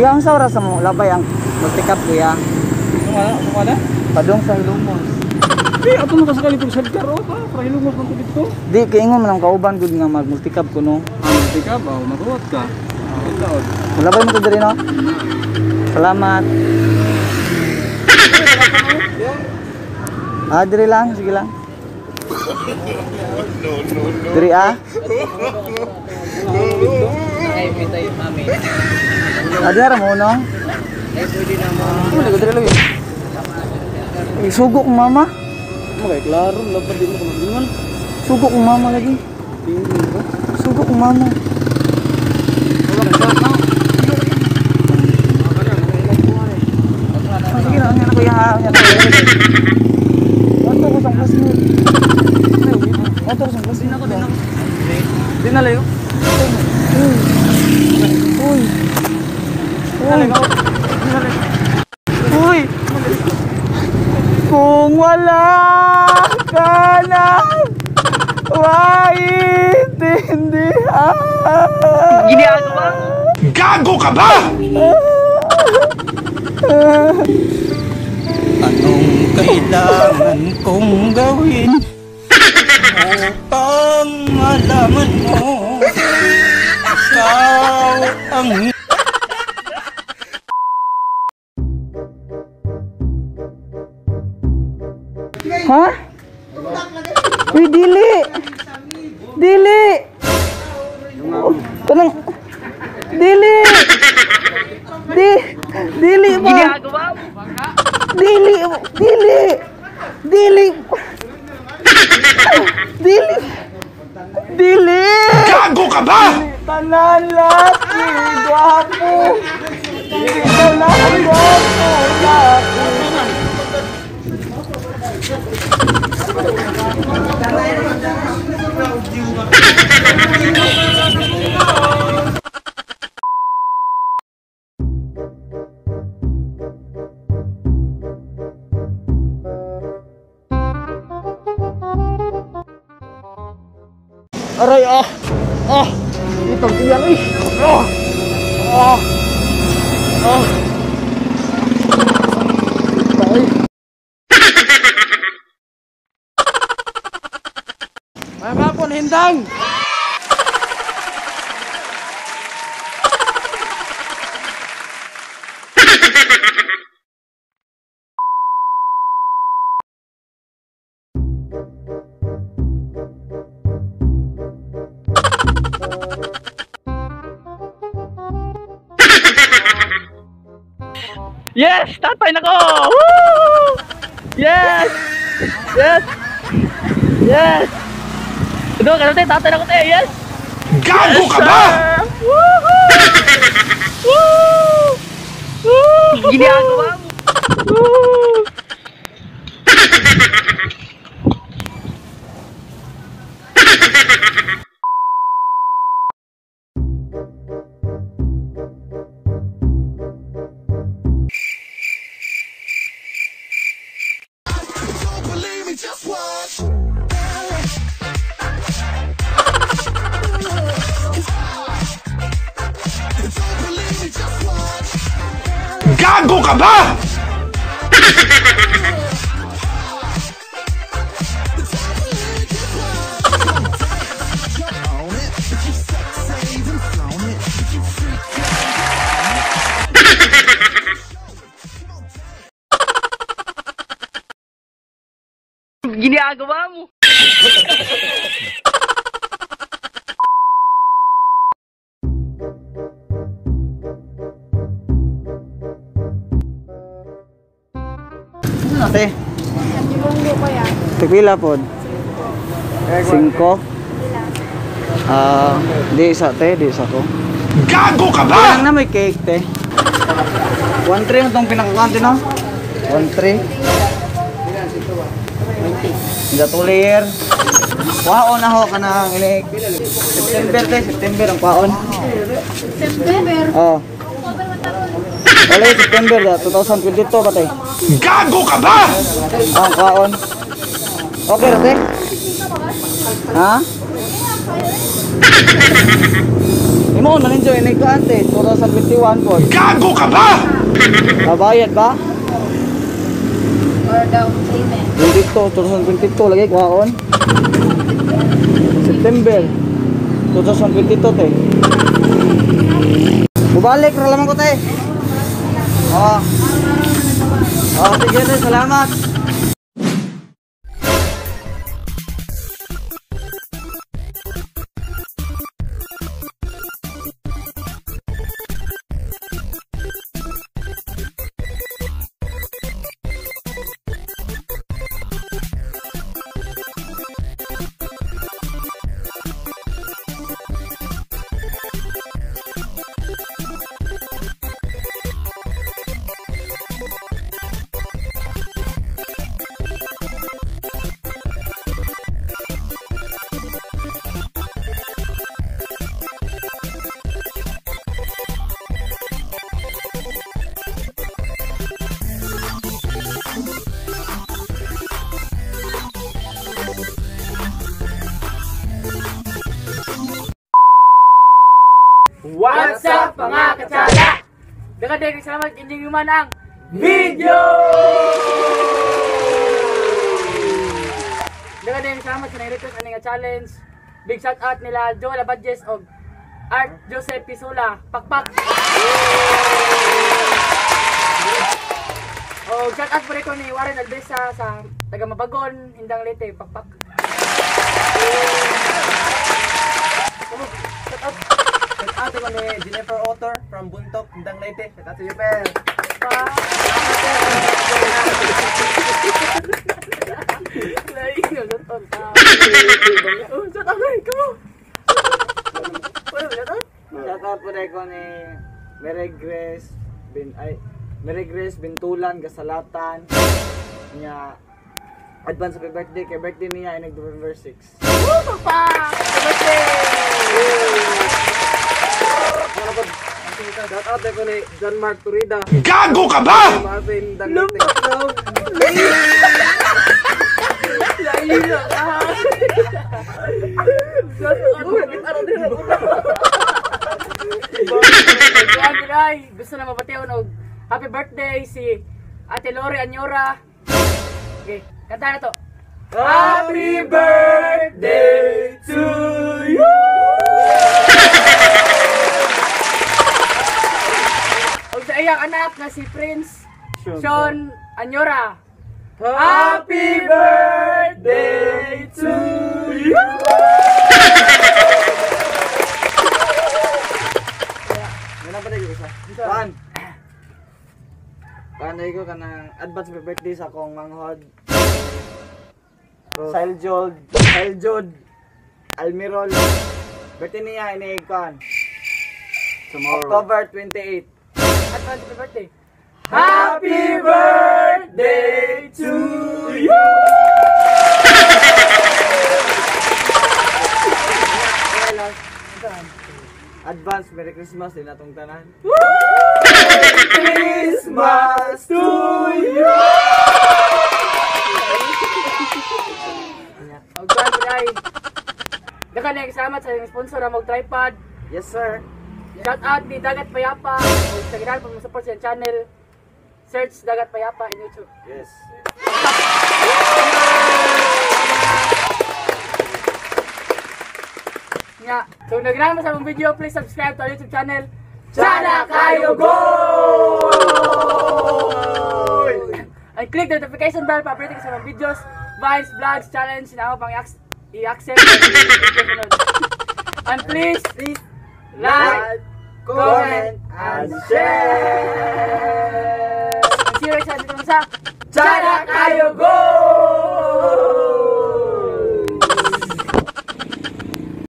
Kuya, ang sa oras mo labay ang multicab, kuya. Wala? Padung sa Hilongos. Di, ato na kasakali itong sidecar, oh, pa, para Hilongos man ko dito. Di, kay ingon man ang kauban gud nga mag multicab ko, no. Ang multicab, oh, maruot ka. Labay mo to diri, no? Salamat. Ah, diri lang, sige lang. No, no, no. Diri ah. Ah, diri mo, no? Diri lagi. Sugo kong mama. Okay, klaro, labad din mo kung. Sugo kong mama lagi. Sugo kong mama. Sige na, ano kuya ha? Ato ko sa classmate. Ato ko sa classmate. Di na layo. Uy. Uy. Uy. Uy. Kung wala ka na maintindihan. Ginagawa mo? Gago ka ba? Anong kailangan kong gawin upang malaman mo ikaw ang Ha? Uy, dili! Dili! Kanang... Dili! Di! Dili ba? Ginagawa mo? Dili! Dili! Dili! Dili! Dili! Gago ka ba? Tanan laki, gwapo! Tanan gwapo, laki! Aray, ah! Ah! Itong tiyan, eh! Ah! Ah! Ah! Ay! May mapon, hindang! Yes! Tatay na ko! Woo! Yes! Yes! Yes! Ito, ganun tayo, tatay na ko tayo! Yes! Gago ka ba? Woohoo! Woo! Woo! Ginagawa mo! Woo! Gago ka ba? Ginagawa mo? Ate. Tigpila pod. 5. Ah, di isa te, di isa ko. Gago ka ba? Lang na may cake te. 1-3 itong pinakakante, no? 1-3. Hindi 2 layer. Kwaon na ho kanang ilig. September te, September ang kwaon. September. Oh. Wala yung September da, 2022 ba te? Gago ka ba? Ah, ang kwaon. Okay ra te? Ha? Imo man ninyo ini ko ante 2021 po. Gago ka ba? Nabayad ba? Or down payment. 22, 2022 lagi kuhaon. September 2022 te. Bubalik ra lamang ko te. Oh. Oh, sige te, salamat. What's up mga katsala? Daghang salamat inyong human ang video! Daghang salamat sa nag-request ani nga challenge. Big shout out nila Joel Abadjes og Art Joseph Pisula. Pakpak! Og shout out po rin ni Warren Albesa sa taga Mabagon, Hindang Leyte. Pakpak! Shout out! Shout out ko ni Jennifer Otter from Buntok, Hindang Leyte. Shout out sa iyo, Per. Shout out, come on. Shout out po ko ni Mary Grace Mary Grace Bintulan Gasalatan. Niya advance happy birthday kay birthday niya ay November 6. Woo, pa! Happy birthday! Shout out ko ni John Mark Turida. Gago ka ba? Marvin Dangote. Gusto na mabatiyon og happy birthday si Ate Lore Anyora. Okay, kanta na to. Happy birthday to you. Og sa iyang anak na si Prince Sean Anyora. Happy birthday to you. Ano pa tayo isa? Juan. Paano ko kanang advance happy birthday sa akong manghod. Saljod, Saljod Almirol. Birthday niya ini kuan. October 28. Advance happy birthday. Happy birthday to you. Advance Merry Christmas din atong tanan. Christmas to you. Og kuan pud ay. Daghang salamat sa inyong sponsor among tripod. Yes sir. Shout out ni Dagat Payapa ug sa ganahan po mo support sa channel. Search Dagat Payapa in YouTube. Yes. Nga, so naganahan mo sa among video, please subscribe to our YouTube channel. Tsada Kayo Go! And click the notification bell para update sa mga videos, vines, vlogs, challenge na ako pang i-accept. And please, like, comment, and share. And see you next time dito sa Tsada Kayo Go!